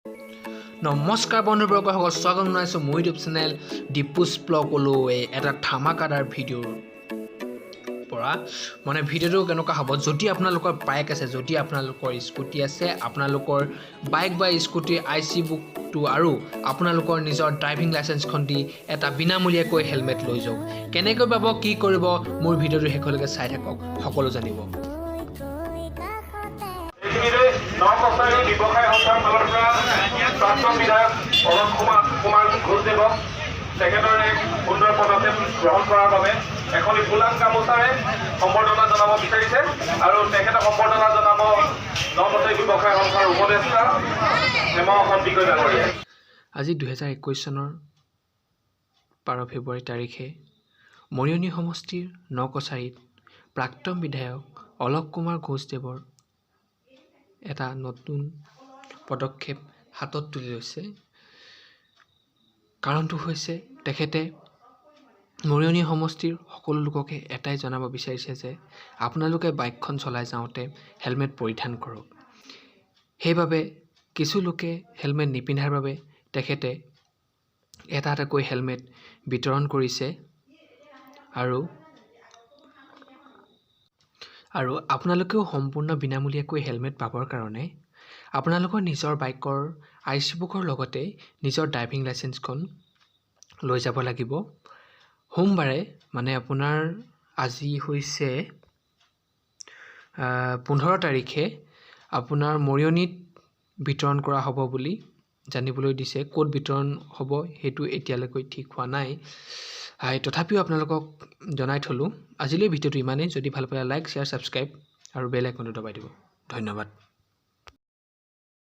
নমস্কাৰ বন্ধুবৰ্গসকল, স্বাগতম জনাইছোঁ মোৰ ইউটিউব চেনেল দীপুচ ব্লগলৈ এটা ধামাকাদাৰ ভিডিঅ'ৰ পৰা। মানে ভিডিঅ'টো কেনেকুৱা হ'ব, যদি আপোনালোকৰ বাইক আছে, যদি আপোনালোকৰ স্কুটি আছে, আপোনালোকৰ বাইক বা স্কুটিৰ আৰচি বুকটো আৰু আপোনালোকৰ নিজৰ ড্ৰাইভিং লাইচেঞ্চখন দি এটা বিনামূলীয়াকৈ হেলমেট লৈ যাওক। কেনেকৈ পাব, কি কৰিব, মোৰ ভিডিঅ'টো শেষলৈকে চাই থাকক, সকলো জানিব। এইখিনিতে ন কছাৰী ব্যৱসায় সন্থাৰ ফালৰ পৰা প্ৰাক্তন বিধায়ক অলক কুমাৰ ঘোষদেৱক তেখেতৰ এক সুন্দৰ পদক্ষেপ গ্ৰহণ কৰাৰ বাবে এখনি ফুলাম গামোচাৰে সম্বৰ্ধনা জনাব বিচাৰিছে আৰু তেখেতক সম্বৰ্ধনা জনাব ন কছাৰী ব্যৱসায় সন্থাৰ উপদেষ্টা হেম সন্দিকৈ ডাঙৰীয়াই। আজি 2021 চনৰ 12 ফেব্ৰুৱাৰী তাৰিখে মৰিয়নি সমষ্টিৰ ন কছাৰীত প্ৰাক্তন বিধায়ক অলক কুমাৰ ঘোষদেৱৰ এটা নতুন পদক্ষেপ হাতত তুলি লৈছে। কাৰণটো হৈছে, তেখেতে মৰিয়নি সমষ্টিৰ সকলো লোককে এটাই জনাব বিচাৰিছে যে আপোনালোকে বাইকখন চলাই যাওঁতে হেলমেট পৰিধান কৰক। সেইবাবে কিছু লোকে হেলমেট নিপিন্ধাৰ বাবে তেখেতে এটা এটাকৈ হেলমেট বিতৰণ কৰিছে আৰু আপোনালোকেও সম্পূৰ্ণ বিনামূলীয়াকৈ হেলমেট পাবৰ কাৰণে আপোনালোকৰ নিজৰ বাইকৰ আৰচি বুকৰ লগতে নিজৰ ড্ৰাইভিং লাইচেঞ্চখন লৈ যাব লাগিব। সোমবাৰে, মানে আপোনাৰ আজি হৈছে 15 তাৰিখে আপোনাৰ মৰিয়নিত বিতৰণ কৰা হ'ব বুলি জানিবলৈ দিছে। ক'ত বিতৰণ হ'ব, সেইটো এতিয়ালৈকে ঠিক হোৱা নাই। তথাপিও আপোনালোকক জনাই থ'লোঁ। আজিলৈ ভিডিঅ'টো ইমানেই। যদি ভাল পালে লাইক, শ্বেয়াৰ, ছাবস্ক্ৰাইব আৰু বেল আইকনটো দবাই দিব। ধন্যবাদ।